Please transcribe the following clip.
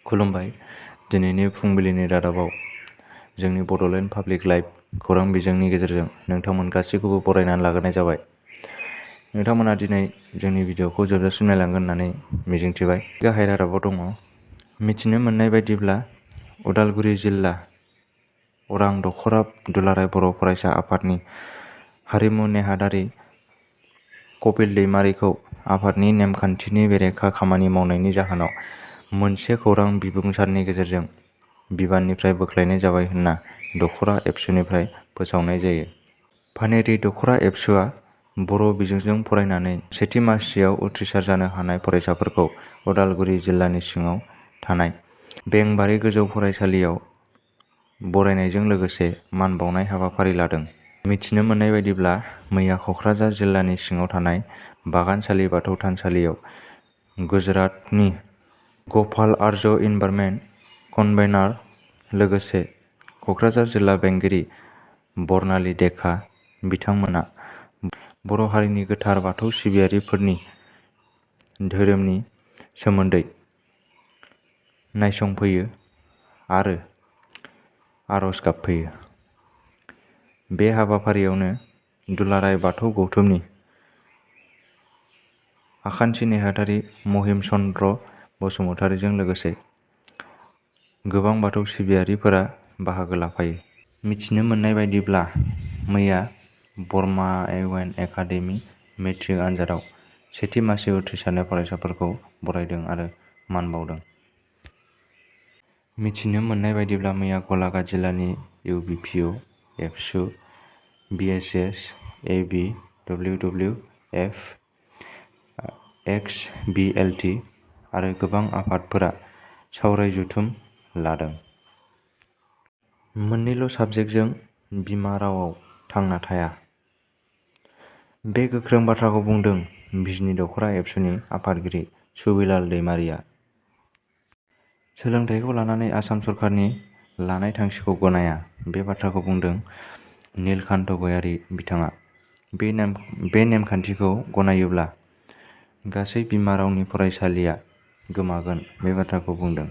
खुलुमबाय। दिनैनि फुंबिलिनि रादाबाव जोंनि बड'लेण्ड पाब्लिक लाइभ खौरां बिजोंनि गेजेरजों नोंथांमोन गासैखौबो बरायनानै लाग्रोनाय जाबाय। नोंथांमोना दिनै जोंनि भिडिअखौ जोबजासिम नायलांगोन होननानै मिजिंथिबाय। गाहाय रादाबाव दङ, मिथिनो मोननाय बायदिब्ला उदालगुरि जिल्ला अरां दख'रा दुलाराय बर' फरायसा आफादनि हारिमु नेहादारि कपिल दैमारिखौ आफादनि नेमखान्थिनि बेरेखा खामानि मावनायनि जाहोनाव मोनसे खौरां बिबुंसारनि गेजेरजों बिबाननिफ्राय बोख्लायनाय जाबाय होनना दख'रा एबसुनिफ्राय फोसावनाय जायो। पानेरि दख'रा एबसुआ बर' बिजोंजों फरायनानै सेथि मासियाव उथ्रिसार जानो हानाय फरायसाफोरखौ उदालगुरि जिल्लानि सिङाव थानाय बेंबारि गोजौ फरायसालियाव बरायनायजों लोगोसे मान बावनाय हाबाफारि लादों। मिथिनो मोननाय बायदिब्ला मैया क'क्राझार जिल्लानि सिङाव थानाय बागानसालि बाथौ थानसालियाव गुजरातनि गपाल आर्य इनभारमेन्ट कनभेनार लोगोसे क'क्राझार जिल्ला बेंगिरि बर्नाली देखा बिथांमोना बर' हारिनि गोथार बाथौ सिबियारिफोरनि धोरोमनि सोमोन्दै नायसंफैयो आरो आरज गाबफैयो। बे हाबाफारियावनो दुलाराय बाथौ गौथुमनि आखान्थि नेहाथारि महिम चन्द्र बसुमतारीजों लोगोसे गोबां बाथौ सिबियारिफोरा बाहागो लाफायो। मिथिनो मोननाय बायदिब्ला मैया बर्मा एवन एकाडेमि मेट्रिक आनजादाव सेथि मासि उथ्रिसारनाय फरायसाफोरखौ बरायदों आरो मान बावदों। मिथिनो मोननाय बायदिब्ला मैया गलाघाट जिल्लानि इउबिपिअ एबसु बिएसएस एबि डब्लिउडब्लिउएफ एक्सबिएलटि आरो गोबां आफादफोरा सावराय जथुम लादों। मोननैल' साबजेक्टजों बिमा रावआव थांना थाया। बे गोख्रों बाथ्राखौ बुंदों बिजनि दख'रा एबसुनि आफादगिरि सुबिलाल दैमारिया। सोलोंथाइखौ लानानै आसाम सरकारनि लानाय थांखिखौ गनाया, बे बाथ्राखौ बुंदों नीलकान्त गयारी बिथाङा। बे नेमखान्थिखौ गनायोब्ला गासै बिमा रावनि फरायसालिया गोमागोन, बे बाथ्राखौ बुंदों।